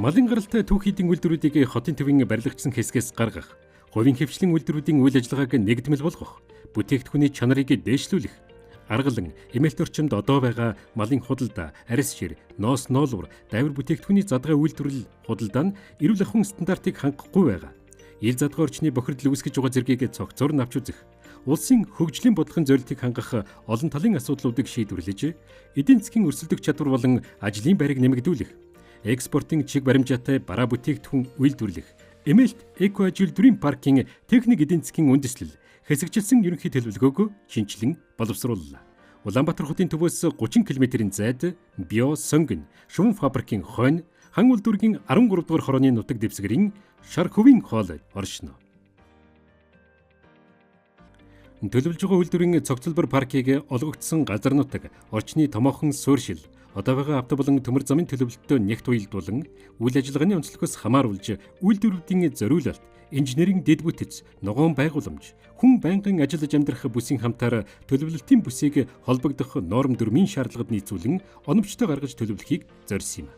Малын гаралтай түүх хийдийн үйлдвэрүүдийг хотын төвийн барилгачсан хэсгээс гаргах, хувийн хэвшлийн үйлдвэрүүдийн үйл ажиллагааг нэгдмэл болгох, бүтээгдэхүүний чанарыг дээшлүүлэх, аргалан эмээлт орчимд одоо байгаа малын худалдаа, арьс шир, ноос ноолуур, дайвар бүтээгдэхүүний задгай үйлдвэрлэл худалдаа нь эрүүл ахуйн стандартыг хангахгүй байгаа. Ил задгай орчны бохирдол үүсгэж байгаа зэргийг цогцоор нь авч үзэх, улсын хөгжлийн бодлогын зорилтыг хангах олон талын асуудлуудыг шийдвэрлэж, эдийн засгийн өрсөлдөх чадвар болон ажлын байрыг нэмэгдүүлэх, экспортын чиг баримжаатай бараа бүтээгдэхүүн үйлдвэрлэх, эмээлт эко аж үйлдвэрийн паркийн техник эдийн засгийн үндэслэл, хэсэгчилсэн ерөнхий төлөвлөгөөг шинэчлэн боловсрууллаа. Улаанбаатар хотын төвөөс 30 км-ийн зайд Био Сонгон шуван фабрикийн хойно Хан улдүргийн 13 дугаар хорооны нутаг дэвсгэрийн Шархөвийн хоол оршино. Төлөвлөж байгаа үйлдвэрийн цогцлбор паркийг олгогдсон газар нутаг, орчны томоохон суурьшил, одоо байгаа автоболон төмөр замын төлөвлөлтөд нэгт уялдуулан үйл ажиллагааны онцлогоос хамааруулж үйлдвэрүүдийн зориулалт, инженерийн дэд бүтэц, ногоон байгууламж, хүн байнгын ажиллаж амьдрах бүсийн хамтаар төлөвлөлтийн бүсийг холбогдох норм дүрмийн шаардлагад нийцүүлэн оновчтой гаргаж төлөвлөхийг зорьсон юм.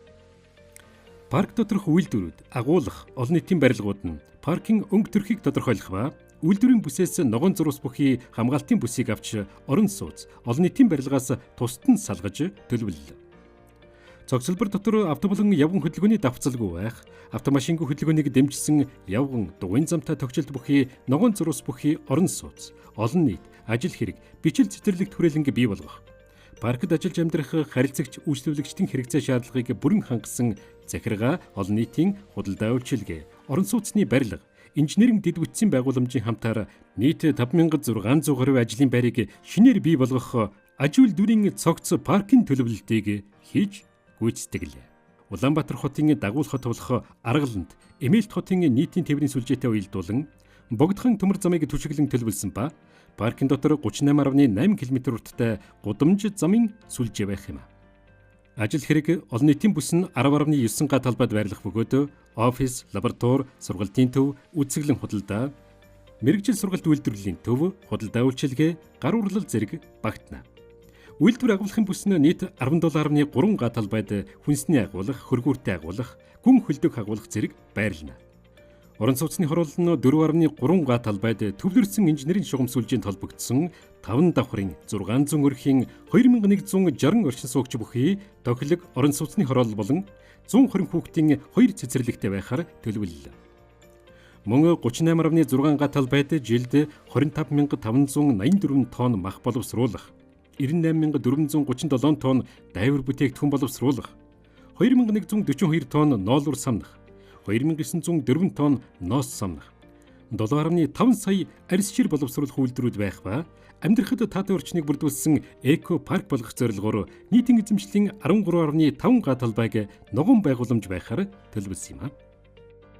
Парк доторх үйлдвэрүүд, агуулах, олон нийтийн барилгууд нь паркийн өнгө төрхийг тодорхойлох ба үйлдвэрийн бүсээс ногоон зурус бүхий хамгаалтын бүсийг авч орон сууц, олон нийтийн барилгаас тусад нь салгаж төлөвлөлөө. Цогцлбор дотор автоболон явган хөдөлгөөний давхцалгүй байх, автомашингүй хөдөлгөөнийг дэмжсэн явган дугуйн замтай тохижилт бүхий ногоон зурус бүхий орон сууц, олон нийт, ажил хэрэг, бичил цэцэрлэгт хүрээлэнг бий болгох. Паркд ажиллаж амьдрах харилцагч үйлчлүүлэгчдийн хэрэгцээ шаардлагыг бүрэн хангасан захиргаа, олон нийтийн худалдаа үйлчилгээ, орон сууцны барилга, инженерийн дэд бүтцийн байгууламжийн хамтаар нийт 5600 гаруй ажлын байрыг шинээр бий болгох аж үйлдвэрийн цогц паркийн төлөвлөлтийг хийж гүйцэтгэлээ. Улаанбаатар хотын дагуул хот болох Аргаланд Эмээлт хотын нийтийн тээврийн сүлжээтэй уялдуулан Богдхан төмөр замыг түшиглэн төлөвлөсөн ба паркын дотор 38.8 км урттай гудамж замын сүлжээ байх юм. Ажил хэрэг олон нийтийн бүс нь 10.9 га талбайд байрлах бөгөөд офис, лаборатори, сургалтын төв, үзэсгэлэн худалдаа, мэргэжил сургалт үйлдвэрлэлийн төв, худалдаа үйлчилгээ, гар урлал зэрэг багтана. Үйлдвэр агуулгын бүс нь нийт 17.3 га талбайд хүнсний агуулга, хөргүүртэй агуулга, гүн хөлдөг агуулга зэрэг байрлана. Орон сууцны хороолол нь 4.3 га талбайд төвлөрсөн инженерийн шугам сүлжээнд холбогдсон 5 давхрын 600 өрхийн 2160 орчин суугч бүхий тохилог орон сууцны хороолол болон 120 хүүхдийн 2 цэцэрлэгтэй байхаар төлөвлөлөө. Мөн 38.6 га талбайд жилд 25584 тонн мах боловсруулах, 98437 тонн дайвар бүтээгдэхүүн боловсруулах, 2142 тонн ноолуур самнах, 2904 тонн ноос самнах, 7.5 сая арьс шир боловсруулах үйлдвэрүүд байх ба амьдрахад таатай орчныг бүрдүүлсэн эко парк болгох зорилгоор нийтийн эзэмшлийн 13.5 га талбайг ногоон байгууламж байхаар төлөвлөсөн юм.